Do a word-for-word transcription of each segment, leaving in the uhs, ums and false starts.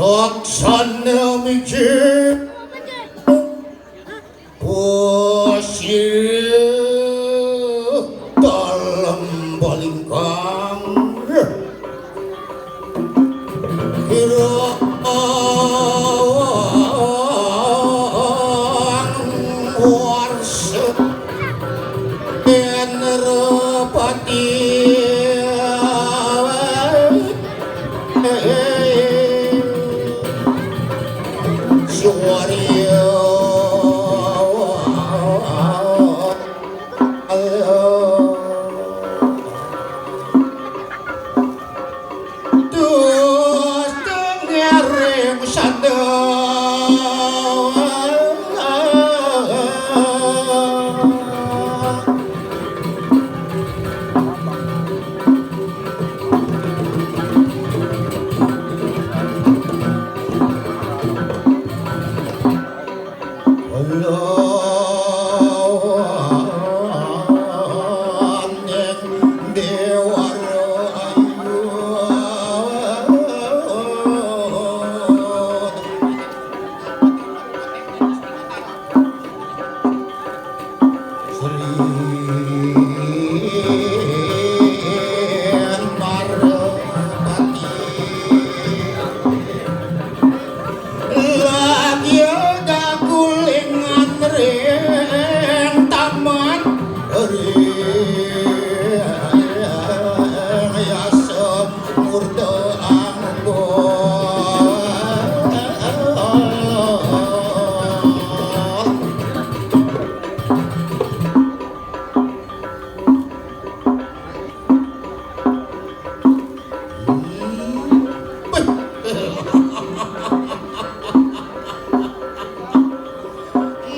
Aksana miji pasir dalem balingkang. Kirang warsa Indra Pati Surya. Terus tengaring sandal. Lagi dakulingan ring taman, ring yasa murda anggon.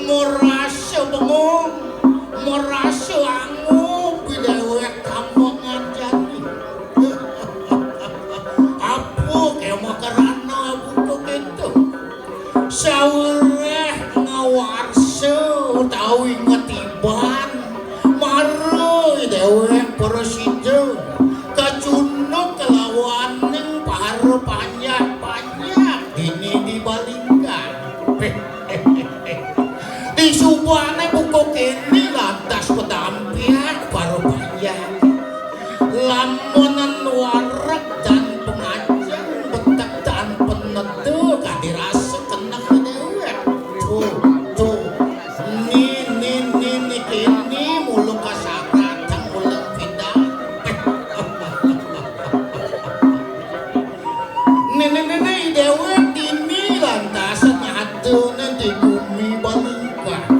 Marasa bengong, marasa angob, déwék kambangan jani. Apa ké makarana buka kéto? Saweréh ngawarsa utawi ngetiban, mara déwék prasida kacunduk kalawaning para panjak-panjak dini di Balingkang. Disubané buka kéné lantas padampiak para panjak. Lamun wareg tan pangajeng, betek tan peneda, kadi rasa keneh déwék. Tuh, tuh. Ni, ni, ni, ni, kéné mula kasaratan, mula pidan. Néné-néné déwék dini lantas nyadané di gumi Balingkang.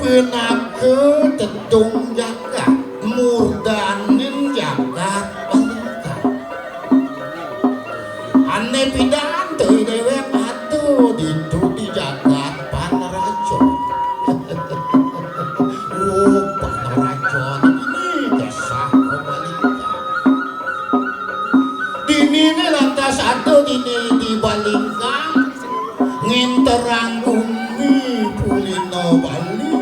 Pinaka tedung jagat, murdaning jagat Balingkang. Ané pidan to déwék ada ditu di jagat Panaraja. Oh, Panaraja ini kisah Balingkang. Dininé lantas ada dini di Balingkang, nginterang gumi Pulina Bali,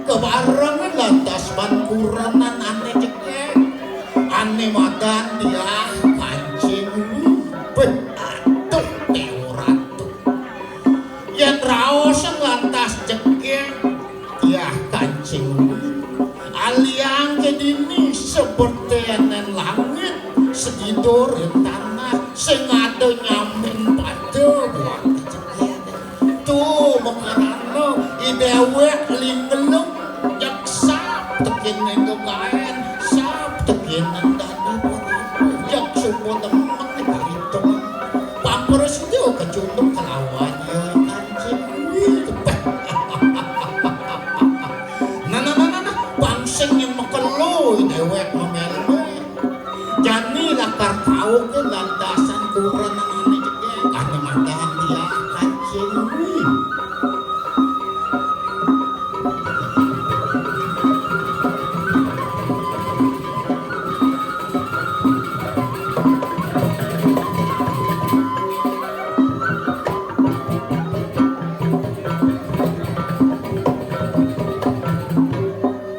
kabarengan lantas ban kurenan ané jegég, ané madan Diah Kancing Wi. Béh, aduh, Déwa Ratu. Yén raos lantas jegég, Diah Kancing Wi, aliang ké dini sebetén langit, segida ring tanah, sing ada nyamin pada buat kejegég. Tuh, makarana, i déwék linglung, jeg sap tekén gegaén, sap tekén dadi Prabu, jeg suba demen dipahitung. Pang prasida kacunduk kalawan Diah Kancing Wi. Nah, nah, nah, nah, nah, pang sing nyén makelo i déwék mamél-mél. Jani lakar kauka lantasan kurenan ané jegég, ané madan Diah Kancing Wi.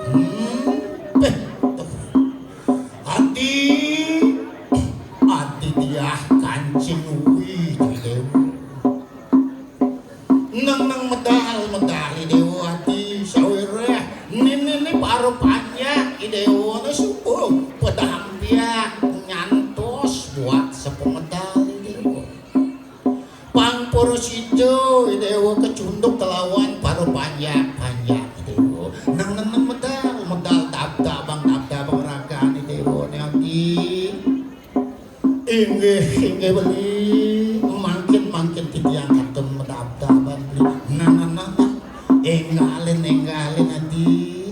Hmm, béh, tuh. Para panjak, I Déwa, né subuh pedampiak nyantos buat sepemedal, I Déwa. Pang para sida, I Déwa, kecunduk kelawan para panjak-panjak, I Déwa. Nang neneng medal, medal dabdabang, dabdabang ragan, I Déwa, né adi. Inggih, inggih, beli. Mangkin, mangkin titiang katun medabdaban, beli. Nah, nah, nah, nah. Énggalin, énggalin, adi.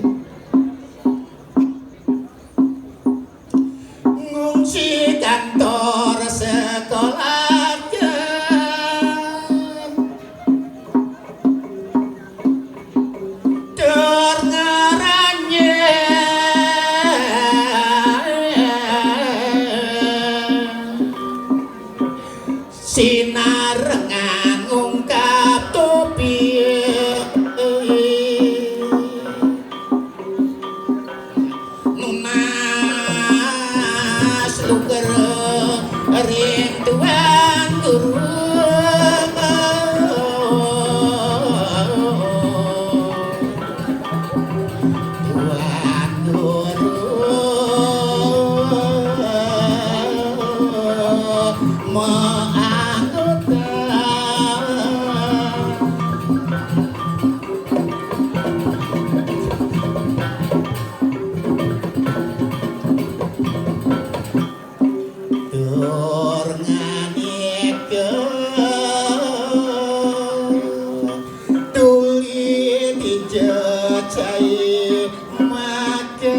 Ngungsi kantor sekolahan. Tur ngaranyé sinarengan ngungkap topi. Nunas luger ring Tuan Guru. Tuan Guru maanggota. Tur nganeka tuli dijejai maka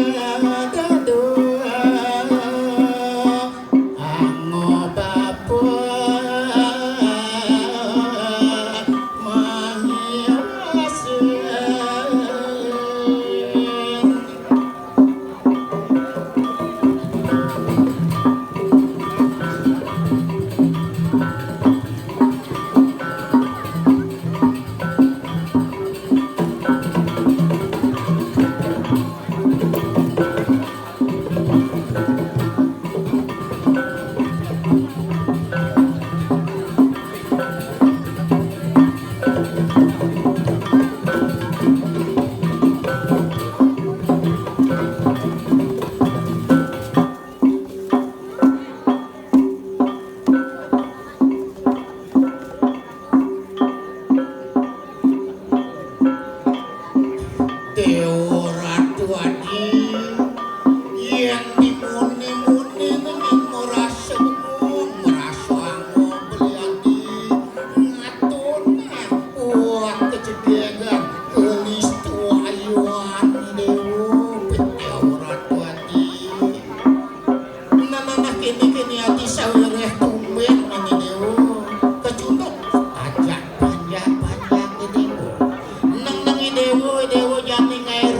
dada. Ango bapa mangiwasin. Déwa Ratu Adi, yén dimuni-muni nanging marasa bengong, marasa angob, beli adi, ngaturna buat kajegegan, gelis tuayuan Déwa, Déwa Ratu Adi. Nah, nah, nah, kéné, kéné adi sawiréh tumbén mani Déwa. Kecunduk, ajak panjak-panjak I Déwa. Nang, nang I Déwa, I Déwa jani ngaé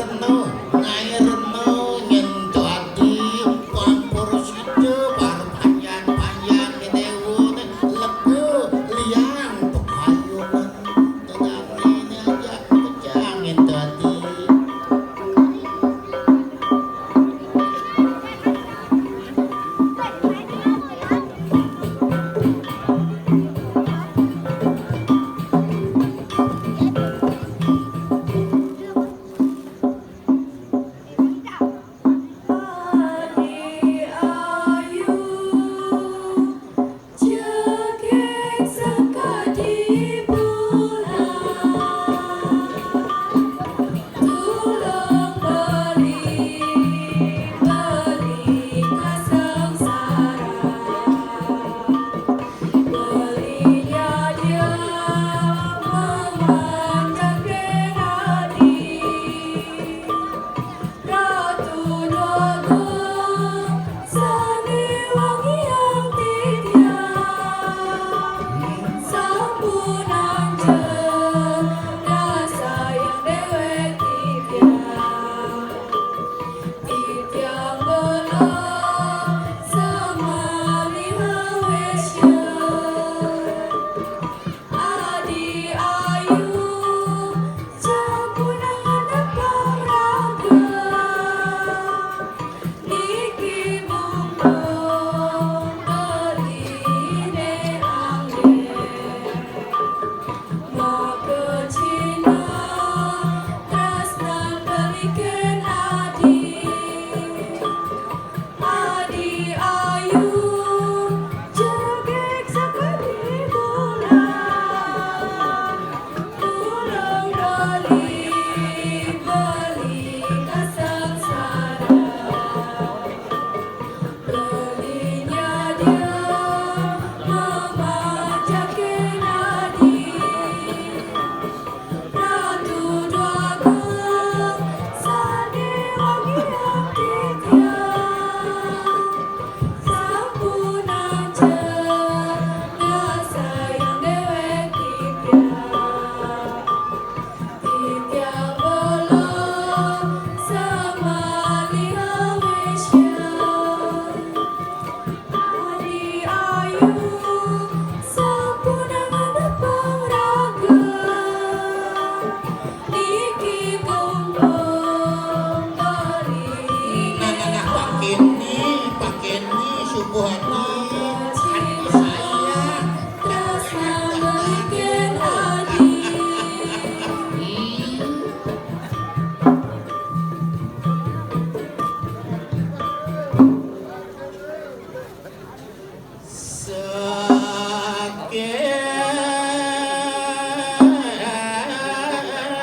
Buat no, anu saya. Tresna balikin adi.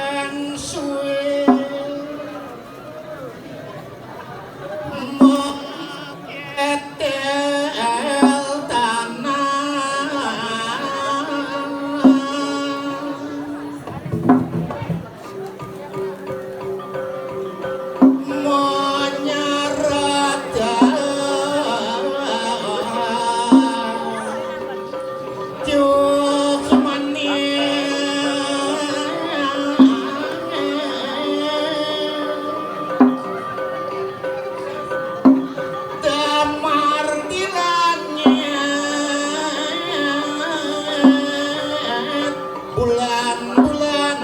Saking suwe mengketel tanah. Monyarata. Juh manis. Damar di langit. Bulan-bulan.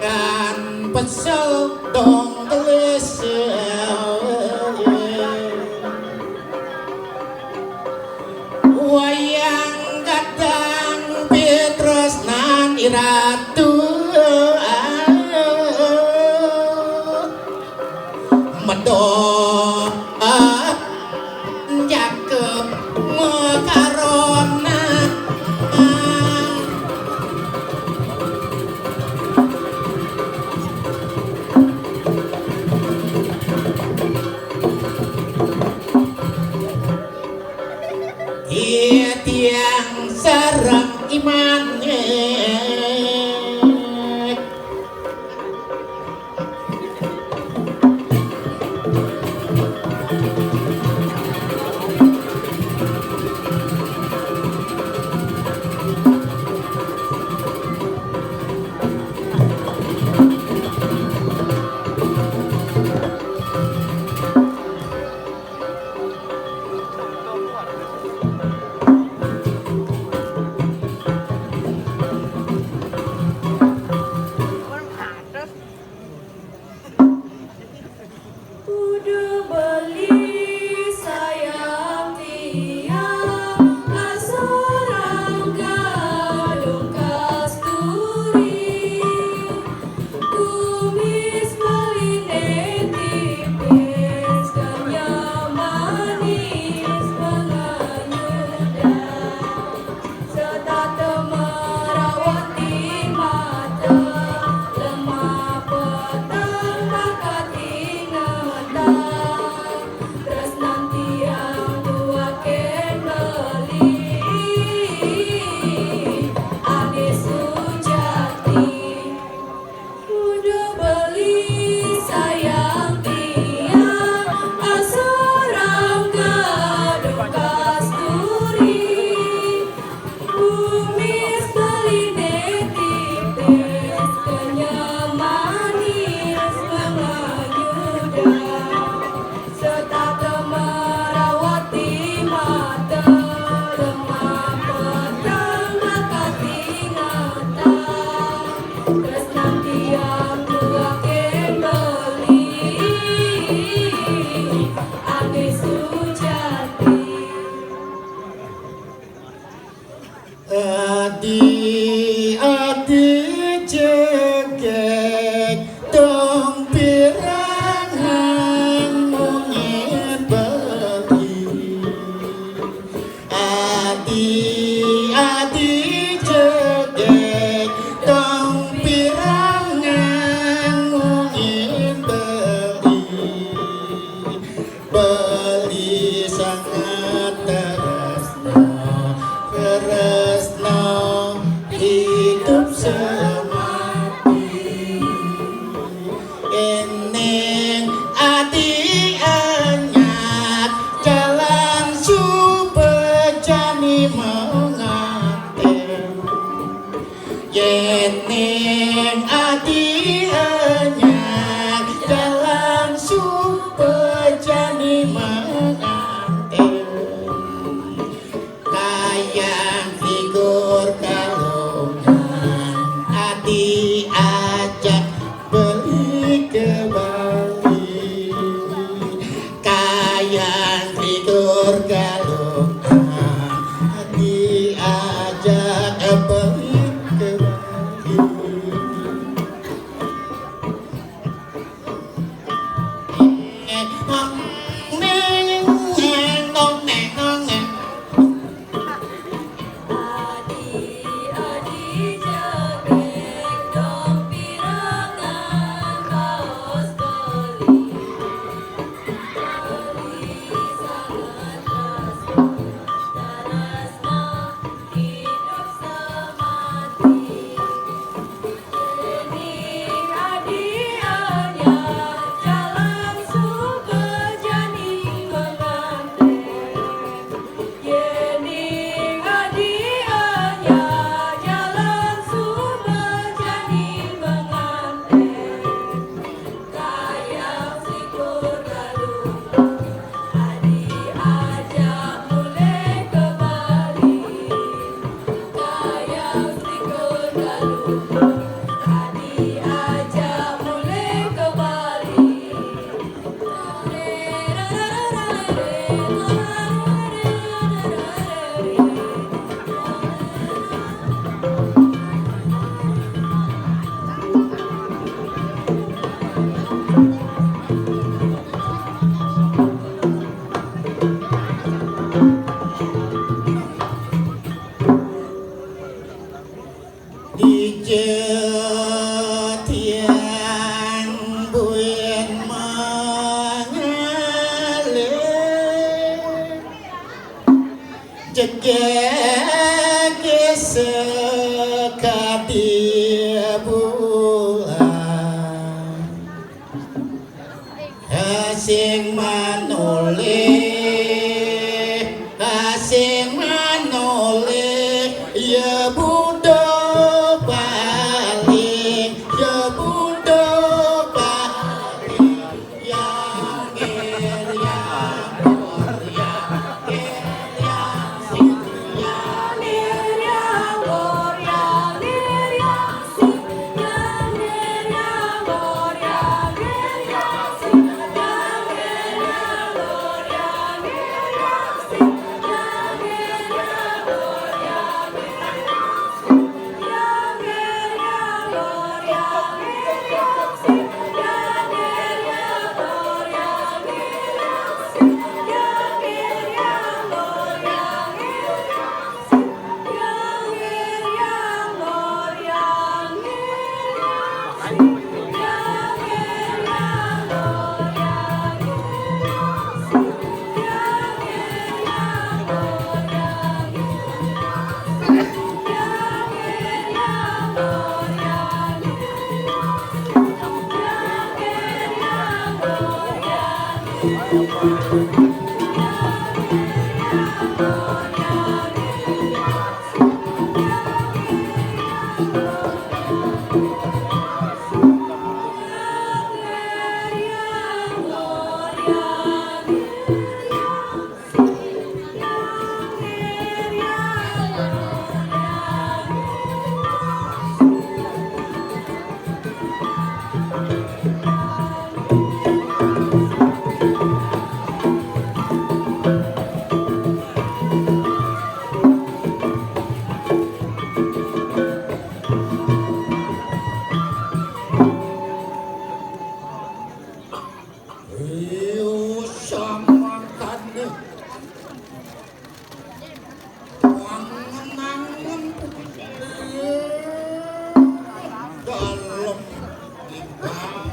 Kan pesel dong gelis. Wayang gadang pitresnan iratu. Medok jakep mekarona. Iya tiang sareng imane. Kudu beli sayang tiang, asorang gadung kasturi. Kumis beline tipis, kenyam manis menganyudan. Setata merawati mata, lemah petang bakat ingatan. Tresnan tiang duaken beli, ane sujati. Kudu beli sayang tiang, asorang gadung kasturi. Kumis beline tipis, kenyam manis menganyudan. Setata merawati mata, lemah petang bakat ingatan. Tresnan tiang duaken beli, ane sujati. Adi-adi jegeg tong pirangan mungin beli. Adi-adi jegeg tong pirangan mungin beli. Beli sangat tresno, tresno hidup semati. Eneng adi anyar, jalan suba jani menganten. Yeneng adi anyar, jalan suba jani menganten. Kayang figur kalongan, adi ajak beli ke Bali. Dija tiang buin mangalih, jegég sakadi bulan. Sing manolih, sing manolih, ya Buda paling, ya Buda paling, ya ngir, ya ngor, ya ngir, ya sing, ya ngir, ya ngor, ya ngir, ya Ayo, samangkane. Angen-angen. Dalem timbang.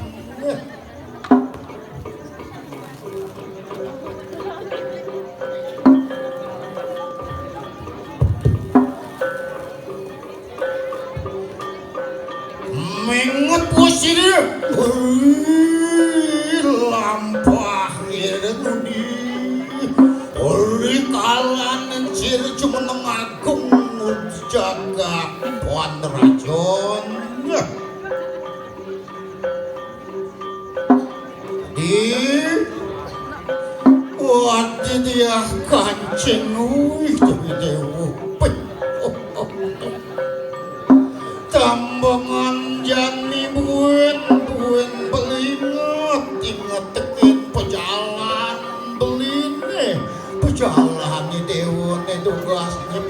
Menget wis iki. Wih, lampah ireng undi. Uli kalan sir jumeneng agung jagat panrajon. Di wati dia kancing, wih, dewi dewa. Tambangan jani buin, buin belinget, inget tekin pejalan beline, pejalan ni dewane tugasne.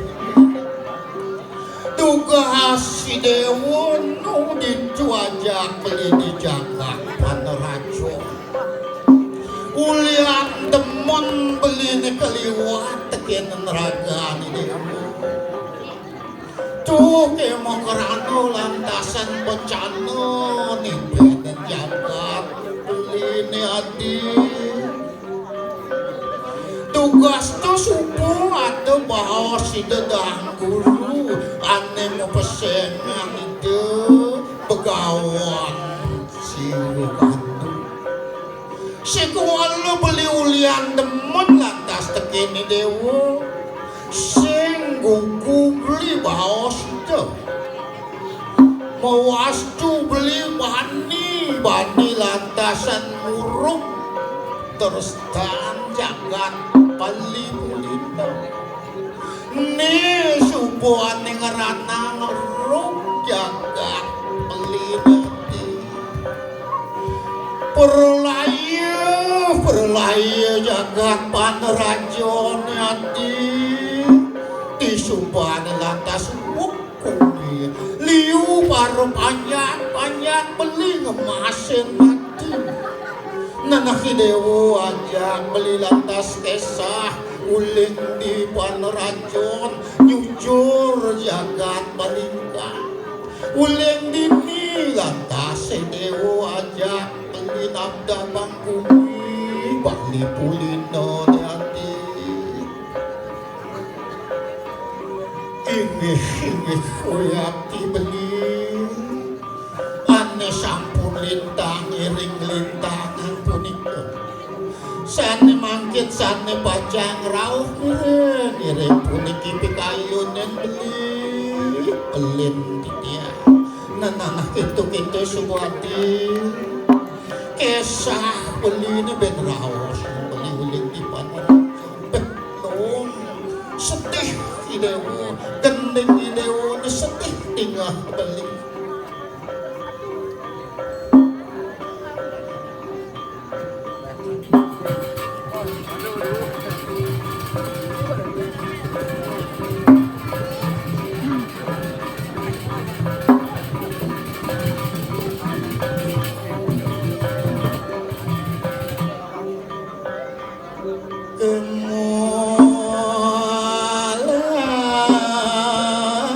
Tugas si dewa nu dicuajak beli di jagat panrajo. Ulian demen beline keliwat tekin neragane dewa. Tuh, kemo krana lantasan bencana ning benen jagat beline adi. Tugas to suba ada baos Ida Dang Guru ane mapesengan Ida Begawan Sirukandu. Sekuala beli ulian demen lantas tekene dewa. Sing gugu beli baos Ida. Mawastu beli bani, bani lantasan muruk terus tan jagat beli bulina. Ni subuhane ngrana ngeruk jagat beli nanti. Perlaya, perlaya jagat paneraja nanti. Tisuban lantas wekuni. Liu para panjak, panjak beli ngemasin nanti. Nenah Déwa ajak beli lantas kesah uling di paneraja nyujur jagat balingkang. Uling dini lantas Déwa ajak beli nabdabang bumi bali pulina dadi. Inggih, inggih, kuyakti beli. Ané sampun lintang iring lintangan punika. Sané mangkin sané pacang rauh ngiring puniki pikayunin beli. Pelin titiang. Nenah kéto-kéto suwati. Kesah beliné ben raos beli uling di paneraja. Benung sedih I Déwa, gending I Déwa sedih tingeh beli.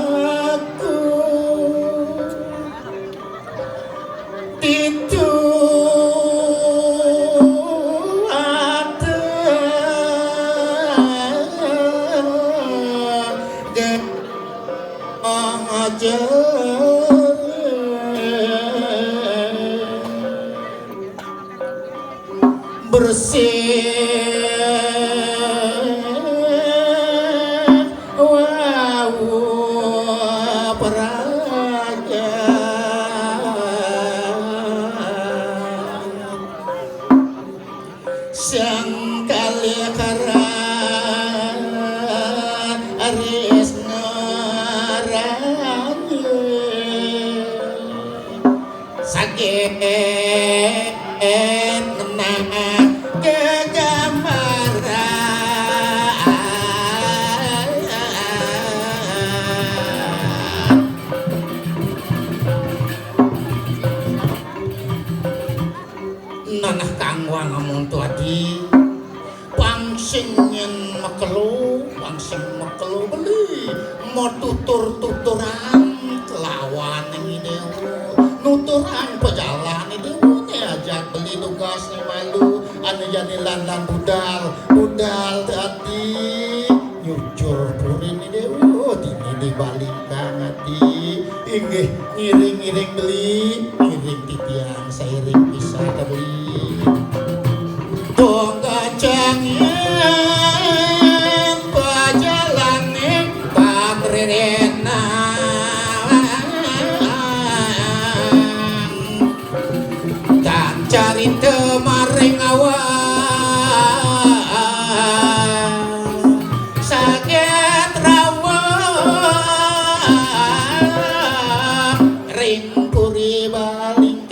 Kemalaku. Ditu ada gek aja bersih wau peraja. Sang kalih karan aris ngarani. Saged ngenah gegamaran. Nanah kang wangamun tuadi. Pang sing nyén makelo, pang sing makelo beli, matutur-tuturan kelawan I Déwa. Nuturang pajalané Déwané ajak beli tugasné malu, ané jani lan-lan budal, budal dadi nyujur puriné Déwa, dini di balingkang ati. Inggih, ngiring-ngiring beli, ngiring titiang sairing pisan beli. Dong kacang yén pajalané pamrirenan. Tan carita maring awak sagét rawuh ring puri balingkang.